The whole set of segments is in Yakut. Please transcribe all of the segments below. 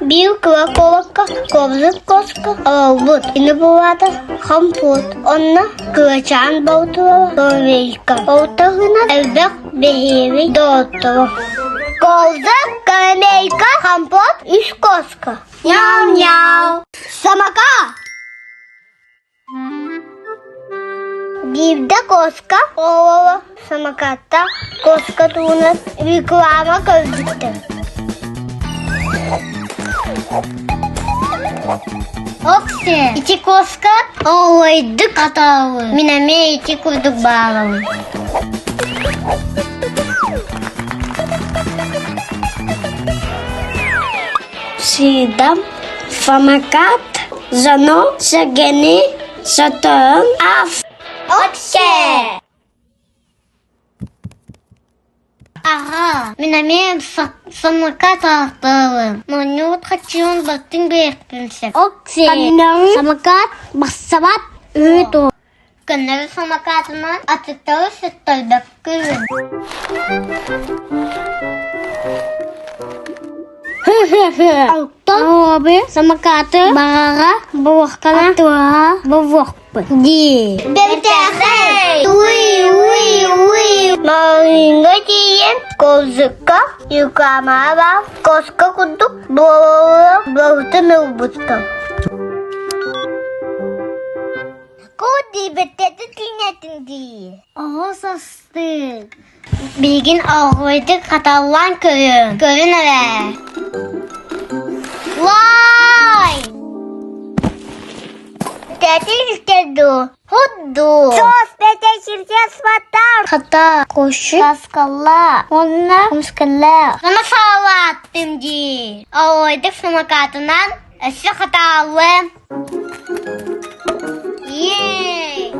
Биир кыра куоракка кобзик куоска олорбут. Ини булаата хомпуот. Онно кырачаан боотура Карамелька. Ортоһунан элбэх бэһиэбэй доҕотторо. Кобзик, Карамелька, Компот, үс куоска. Мяу-мяу. Самокат! Биирдэ куоска оҕолоро самокаттаах куоска туһунан реклама көрбүттэр. Оксе, ити куоска оҕолойдук атаабын. Мин эмиэ ити курдук баарабын. Сыыдам самокат дьону сэргэни сотторон аас. Оксе! Аҕа, мин эмиэ самокат аахтаабын. Моонньуут хаччыйан баттын биэриэхпин сөп. Оксе! Самокат барсыбат үһү Көннөрү самокатынан атыттары сыттарбаккын. Алтан самокаты баҕаҕа буохтана туоһа бобуохпут дии. Бэртээхэй! Уй, уй, уй! Маҕаһыыҥҥа тиийэн козыкка юкамаҕа баар коска курдук буола-буола баһытын ылбыттар. Куди бэттэтэ тиҥэтин дии. Оҕо састык. Билигин оҕуйдук хаталлаан көрүөм. Көрүн эрэ. Лай! Тэтилке ду, худду. Сос бэтэ сиргэ сватар. Хата, кошик, Таскалла, онна умскалла. Сана саалааттым дии. Оҕуйдук самокатынан өссө хатааллым. Ей!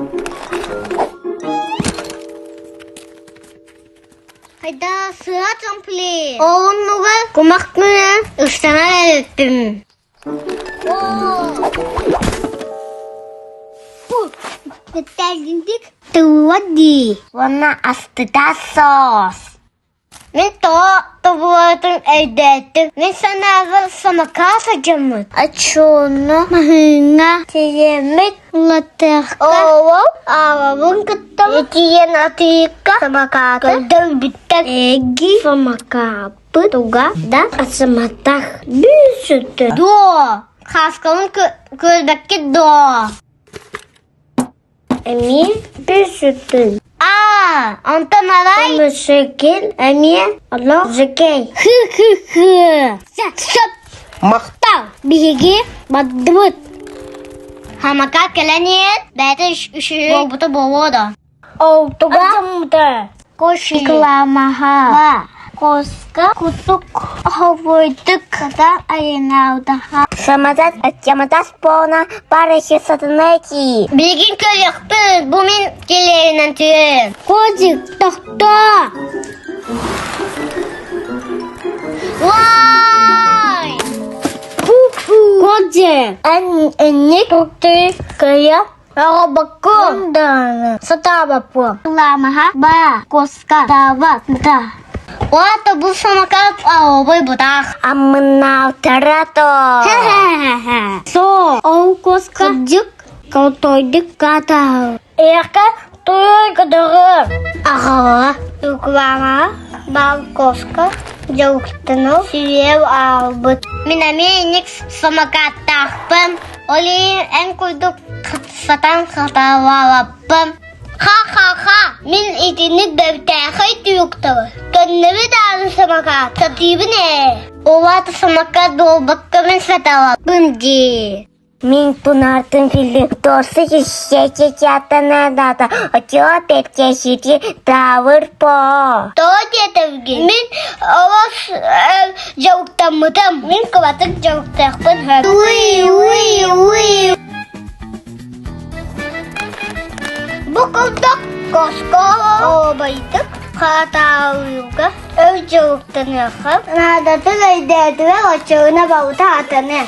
Хайда сыа трамплин. Ооннуга кумах күнэ Ыстанан эбиппин. Бэттээлгинтик тылла дии. Уонна астыта соос. Мин тоҕо тобулатын өйдөөтүм. Мин санаабар самокат садьаммыт. Оччоҕуна маһыыҥҥа тиийэммит улатыахха Оҕом аҕабын кытта итийэн атыыкка самокаты көрдөрбүттэр. Эги самокаппыт туга да асаматах бүсүтэ. Дуо, хааскабын көрбөккүт дуо? Эмиэ бүсүтүн. Аа, онтон арай Көмүсүкин эмиэ олох жекей. Хы-хы-хы. Сөп. Махтал. Биһиги бардыбыт. Хамака кэлэн иһэн бэйэтэ үчүгэй буолбута буолуо да. Олтуга Рекламаха Коска кутук хобуйдук ката айынаутаха. Саматас аттематас пона парахи сатанайки. Билигин көрүөхпүт, бу мин килиэринэн түһүөм. Козик, тохтоо! Вай! Козик, Эн энник туктуй кыйа Оҕобоккун сатаабаппын. Ламаха ба коска тава да. Уата бу самокат аобой бутах. аммынаутарато. Со ол коска кырдьык колтойдук катаа. Эрка туй кыдыры. Аҕалара Реклама бал коска дьалыктанар сириэл аалбыт. Мин эмиэ инник самокаттаахпын. Ол иһин эн курдук сатаан хатаалаабаппын. Ха-ха-ха! Мин итинник бэртээхэй трюктары көннөрү даҕаны самокат сатыыбын ээ. Ол аата самокат буолбакка мин сатаабаппын дии. Мин тунартын фили торсы дата очо петчешити тавыр по. Тоҕо диэтэбигин? Мин олус дьалыктаммытым. Мин кыбатык дьалыктаахпын сөп. Уй уй уй. Бу курдук Коско обайдык хаатаалыырга өр дьалыктаныахха наадатын өйдөөтүгэр оччоҕуна балта атаны.